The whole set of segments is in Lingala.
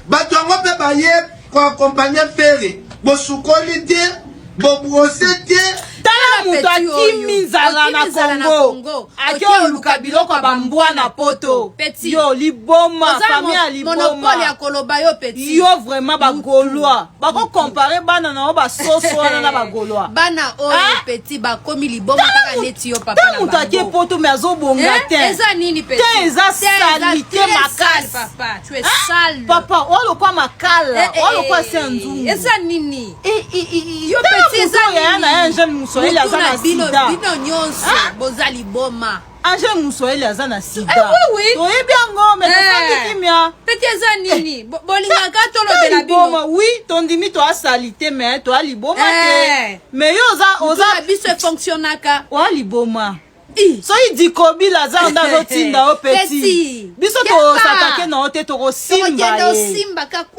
Bato yango mpe baye koakompagne Ferre, bosukoli te, bobrose te. Tala moto akimi nzala na Congo, ake oluka biloko ya bambwa na poto. Yo liboma, famille ya liboma. Ya koloba yo petit. Yo vraiment ba Gaulois. Bako comparer bana na yo ba soso wana na ba Gaulois. Bana oyo petit bakomi liboma kaka neti yo papa na bango. Moto ake poto mais azobonga te. Eza nini petit? Te eza salite makasi. Papa, tu es sale. Papa, oyo lokwa makala, oyo lokwa se nzungu. Eza nini? Yo petit eza nini? Na Angel Muswahili aza na sida. Bino nyonso boza liboma. Angel Muswahili aza na sida. Toyebi yango mais tofandi kimia. Petit eza nini? Bolingaka tolobela bino. Oui, tondimi toa salite mais toa liboma te. Mais yo oza oza biso efonctionnaka. Oa liboma. Soki dikobila aza nde azotinda yo petit, biso tosatake na yo te, tokosimba ye,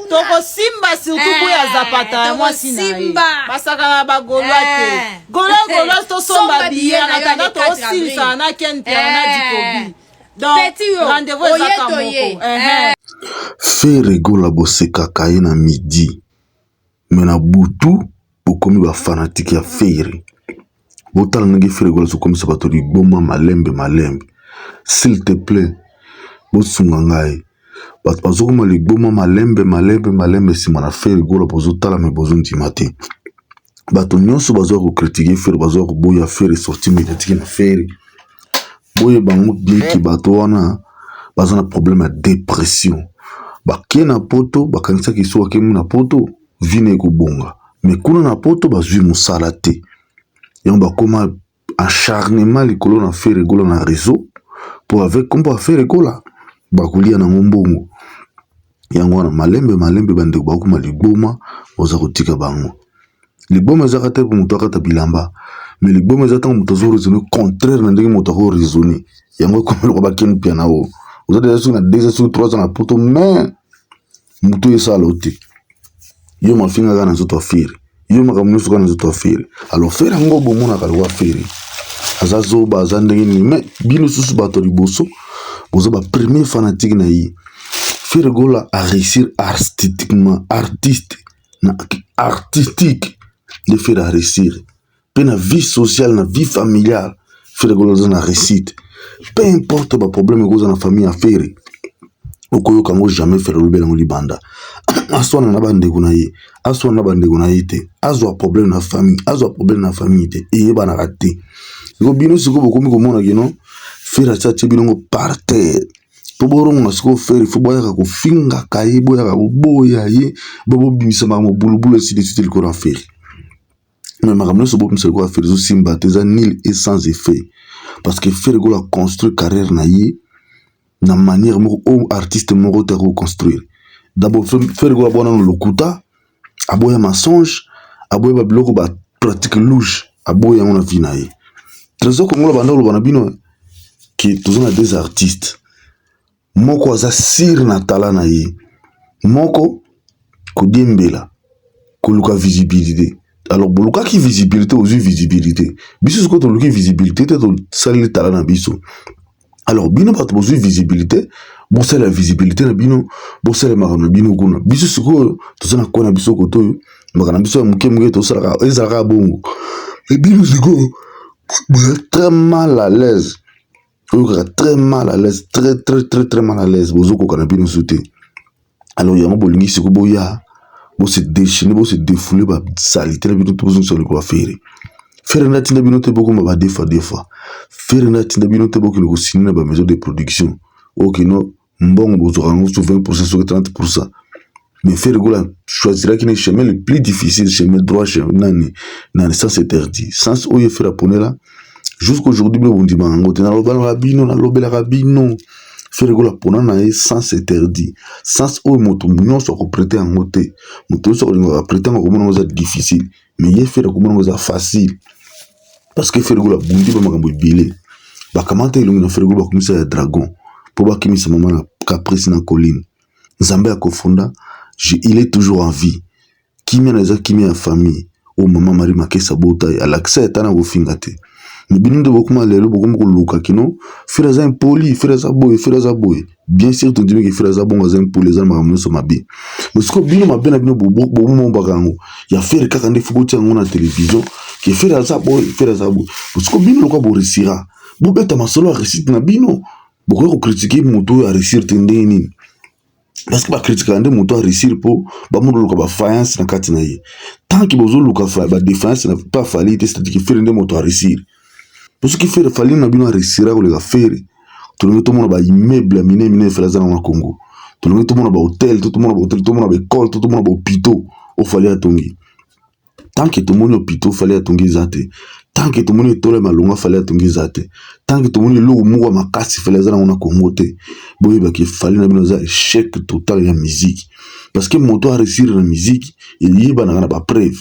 tokosimba surtout boya zapata ya mwasi na ye. Basaka na bagolwa te, golwa golwa tosomba biye anatanda toosilisana na ken piana na dikobi. Donc rendez-vous ezaka moko. Ferre Gola bosekaka ye na midi mais na butu bokomi ba fanatique ya Ferre. Botala ndenge Ferre Gola azokomisa bato liboma malembe malembe. S'il te plaît, bosunga ngai. Bato bazokoma liboma malembe malembe malembe nsima na Ferre Gola, bozotala me bozondima te. Bato nyonso bazoya kocritiquer Ferre, bazoya koboya Ferre, sortie médiatique na Ferre. Boyeba yango bien ke bato wana baza na problème ya dépression. Bake na poto, bakanisaki soki bakemi na poto vie na ekobonga, mais kuna na poto bazwi mosala te. Yango bakoma acharnement likolo na Ferre Gola na réseau po avec kombo ya Ferre Gola bakolia nango mbongo. Yango wana malembe malembe bandeko bakoma liboma, baza kotika bango. Liboma ezaka te po moto akata bilamba, mais liboma eza ntango moto azo raisonner contraire na ndenge moto ako raisonner. Yango ekomi lokola bakeni pia na oyo oza deja soki na 2 ans soki 3 ans na poto, mais moto oyo esala yo te, yo mafinga kaka na nzoto ya Ferre, yo makambo nyonso kaka na nzoto ya Ferre. Alors Ferre yango bomonaka lokola Ferre aza zoba, aza ndenge nini, mais bino susu bato ya liboso boza ba premier fanatique na ye. Ferre Gola a réussir artistiquement, artiste na artistique nde Ferre a réussir, mpe na vie sociale na vie familiale Ferre Gola aza na réussite. Peu importe ba problème ekoza na famille ya Ferre, okoyoka yango jamais Ferre olobela yango libanda. Aswana na bandeko na ye, aswana na bandeko na ye te, azwa problème na famille, azwa problème na famille te, eyebanaka te. Sikoyo bino sikoyo bokomi komona kino Ferre atia tie bino ngo par terre po boronga. Sikoyo Ferre fo boyaka kofingaka ye, boyaka koboya ye, bo bobimisa makambo bulubulu esili esili likolo ya Ferre. Mais makambo nyonso bobimisa likolo ya Ferre ezosimba te, eza nul et sans effet, parce que Ferre Gola construire carrière na ye na manière moko oyo artiste moko te akoconstruire. D'abord Ferre Gola aboya nano lokuta, aboya mensonge, aboya babiloko ba pratique louche, aboya yango na vie na ye. Trésor Kongola banda koloba na bino ke toza na deux artistes, moko aza sire na tala na ye, moko kodiembela koluka visibilité. Alors bolukaki visibilité, ozwi visibilité. Biso sikoyo toluki visibilité te, tosaleli tala na biso. Alors bino bato bozwi visibilité, bosala visibilité na bino, bosala makambo na bino kuna. Biso sikoyo toza na kona biso koto oyo makambo na biso ya moke moke tosalaka ezalaka bongo. Mais bino sikoyo boza très mal à l'aise, oyokaka très mal à l'aise, très très très très mal à l'aise, bozokoka na bino so te. Alors yango bolingi sikoyo boya bose déchaîner, bose défouler basalité na bino to bozongisa likolo ya Ferre. Ferre nde atinda bino te bokoma ba deux fois deux fois. Ferre nde atinda bino te bokende kosigner na ba maison de production okino mbongo bozwaka yango so 20% soki 30%. Mais Ferre Gola choisiraki ne chemin le plus difficile, chemin droit, chemin nani nani, sens interdit, sens oyo Ferre aponela jusqu'aujourd'hui. Bino bondima yango te, nalobelaka bino, nalobelaka bino. Ferre Gola pona na ye sens interdit, sens oyo moto nyonso akoprêter yango te. Moto nyonso akolingaka aprêter yango akomona yango eza difficile, mais ye Ferre akomona yango eza facile, parce que Ferre Gola abundi ba makambo ebele. Bakamata elongi na Ferre Gola, bakomisa ya dragon mpo bakimisa mama na Caprice na Colline. Nzambe akofunda, il est toujours en vie. Kimia na eza kimia ya famille oyo mama Marie Makesa bota ye, alakisa ye ata na kofinga te. Mais bino nde bokoma lelo bokomi koluka kino Ferre aza impoli, Ferre aza boye, Ferre aza boye. Bien sûr tondimi ke Ferre aza bongo, aza impoli, aza na makambo nyonso mabe. Mais sikoyo bino mabe na bino bomombaka yango ya Ferre kaka nde fo botia yango na television ke Ferre aza boye, Ferre aza boye. Sikoyo bino lokola boresira, bobeta masolo ya réussite na bino. Bokoki kokritike moto oyo aresir te ndenge nini? Parce que bakritikaka nde moto aresir mpo bamona oluka bafaillance na kati na ye. Tant que bozoluka badéfaillance na pa Fally te, c'est-à-dire que Ferre nde moto aresir. Po soki Ferre, Fally na bino aresira koleka Ferre, tolingi tomona baimmeuble ya minene minene Ferre aza nango na Congo, tolingi tomona bahotel, to tomona bahotel, tomona baekole, to tomona bahôpitaux oyo Fally atongi. Tant que tomoni hôpitaux Fally atongi eza te, tant que tomoni etolo ya malonga Fally atongi eza te, tant que tomoni eloko moko ya makasi Fally aza nango na Congo te, boyebaki Fally na bino aza échec total ya musique. Parce que moto aresir na musique eyebanaka na bapreuve.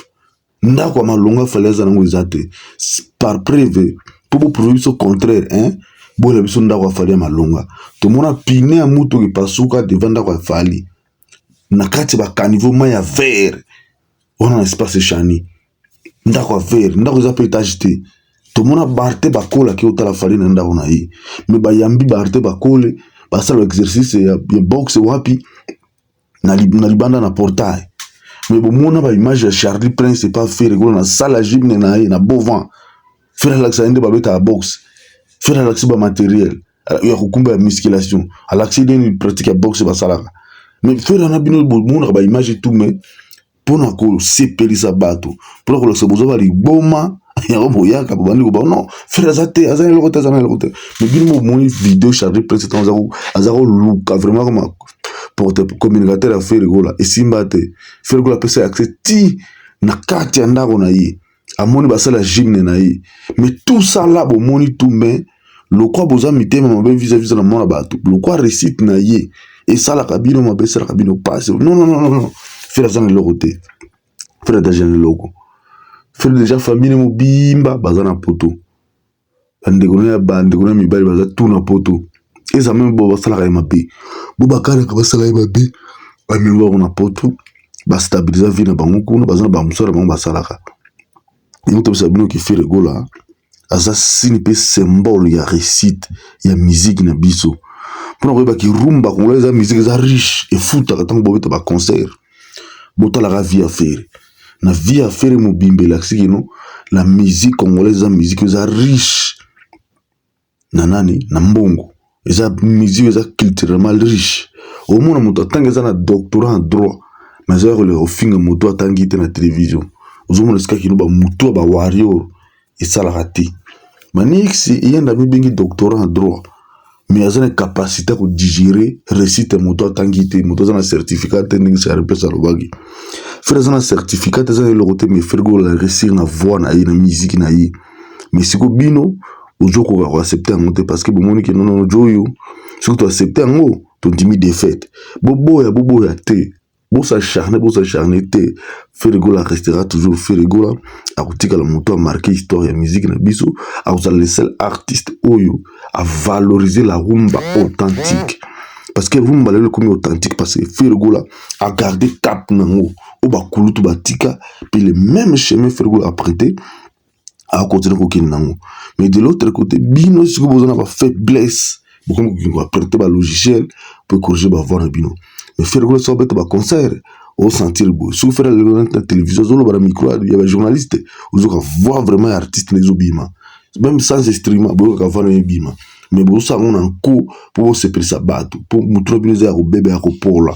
Ndako ya malonga Fally aza nango eza te, par preuve mpo boprouve biso contraire, hein? Boyela biso ndako ya Fally ya malonga. Tomona pine ya mutuka epasuka devant ndako ya Fally, na kati ya bacaniveau, mai ya vert wana na espace Chani. Ndako ya vert, ndako eza mpe étage te. Tomona Barte bakolaki otala Fally na ndako na ye, me bayambi Barte bakole basala exercice ya boxe wapi? Na libanda na portail. Me bomona baimage ya Charlie Prince epa Ferre kuna na salle ya gymne na ye na Bovan. Ferre alakisa ye nde babetaka boxe, Ferre alakisi bamatériel ya kokumba ya musculation, alakisi ndeni pratique ya boxe basalaka. Mais Ferre wana, bino bomonaka baimage tout, mais mpona kosepelisa bato, mpona kolakisa bozwa baliboma yango, boyaka bobandi koba non, Ferre aza te, aza na eloko te, aza na eloko te. Mais bino bomoni video Charlie Prince ntango aza koluka vraiment comme porte communicateur ya Ferre Gola, esimba te. Ferre Gola apesa accès ti na kati ya ndako na ye, amoni basala gymne na ye. Mais tout ça là bomoni tout, mais lokwa boza mitema mabe vis-à-vis na mona bato, lokwa réussite na ye esalaka bino mabe, esalaka bino pasi. Non, non, non, non, Ferre aza na eloko te. Ferre déjà na eloko? Ferre déjà famille mobimba baza na Poto, bandeko na bandeko na mibali baza tu na Poto. Eza même bo basalaka ye mabe, bo bakalaka basala ye mabe, bamemi bango na Poto, bastabiliza vie na bango kuna, baza na bamosala bango basalaka. Yango tobisa bino ke Ferre Gola aza signe mpe symbole ya réussite ya musique na biso, mpona koyebaki rumba congolais eza musique eza riche, efutaka. Ntango bobeta baconcert, botalaka vie ya Ferre. Na vie ya Ferre mobimba elakisi kino la musique congolaise eza musique eza riche na nani, na mbongo. Eza musique eza culturellement riche. Omona moto atangi, eza na doctorat en droit, mais aza koleka kofinga moto atangi te na télévision. Ozomona esika kino bamutu ya bawarrior esalaka te. Manix eyenda mibengi doctorat en droit, mais aza na capacité ya kodigérer réussite ya moto atangi te, moto aza na certificat te. Ndenge Charles alobaki, Ferre aza na certificat te, aza na eloko te, mais Ferre Gola réussir na voix na ye, na musique na ye. Mais siko bino ozokoka koaccepte yango te, parce que bomoni ke nonono jo oyo, soki toaccepte yango, tondimi défaite. Boboya, boboya te, bosacharne, bosacharne te, Ferre Gola restera toujours Ferre Gola. Akotikala moto amarke histoire ya musique na biso. Akozala le seul artiste oyo avaloriser la rumba authentique, parce que rumba lelo ekomi authentique parce que Ferre Gola agarde cap nango oyo bakulutu batika, mpe le même chemin Ferre Gola aprêté, akokontinue kokende nango. Mais de l'autre côté, bino sikoyo boza na bafaiblesse, bokomi kokende koaprêter balogiciel po ecorrige bavoix na bino. Mais Ferre Gola, soki abeta baconcert, osentir boye. Soki Ferre alelo na télévision, ozoloba na micro ya bajournaliste, ozoka voix vraiment ya artiste na ezobima, même sans instrument, boyokaka voix na ebima. Mais bozosala yango na nko mpo bosepelisa bato, mpo motu na bino eza ya kobeba, ya kopola.